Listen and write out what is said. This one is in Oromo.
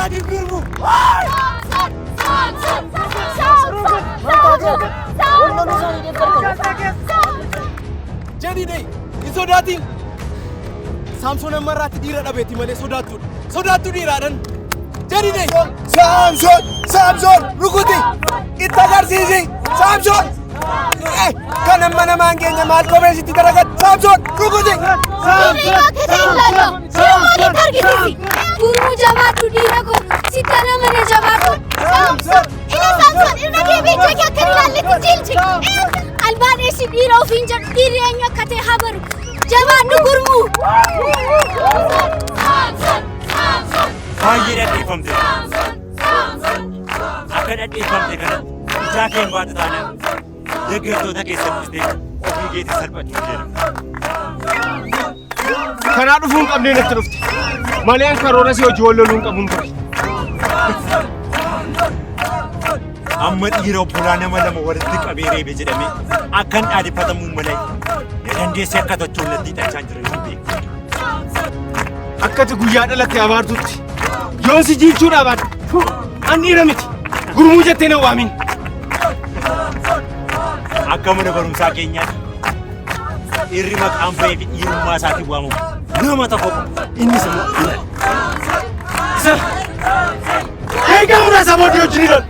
Daagim Gurmuu! Jedhi dee hin sodaatiin. Saamsoon ammarraatti dhiira dhabeetti malee sodaattuudha. Sodaattuu dhiiraadhan. Jedhi dee. Saamsoon! Saamsoon! Rukuti! Itti agarsiisi! Saamsoon! Kan amma namaan keenya maal kophee sitti daragat? Saamsoon! Rukuti! Gurmuu, jabaadhu dhiira koo, sitti amana, jabaadhu. Saamsoon! Ila Saamsoon, irra deebi'ee ija kee akka hin ilaalletti jiilchi. Albaaneessi dhiira ofiin jedhu dhiirri eenyu akka ta'e haa baru. Jabaadhu Gurmuu. Baay'ee dhadheeffamte. Akka dhadheeffamte kanatti ijaa kee hin baatu taanaan deeggartoota keessatti ofii keetii salphachuu jedhama. Karaa dhufuu hin qabnee natti dhufte. Malee an karoora si hojii wal loluu hin qabuun ture. Amma dhiira obbolaa nama lama walitti qabee reebe jedhamee akkan dhaadhifatamuu malee na dandeessee akka tochoon hiixachaa hin jiru hin beeku. Akkati guyyaa dhalatte abaartutti. Yoon si jiilchuudhaa baadhe. An dhiira miti. Gurmuu jettee na waamin. Akka mana barumsaa keenyaatti dhiirri maqaan bahee fi dhiirummaa isaatiin waamamu nama tokko qofa. Innis immoo ana. Isa. Eegaa muraasa booddee wajjin ilaalu.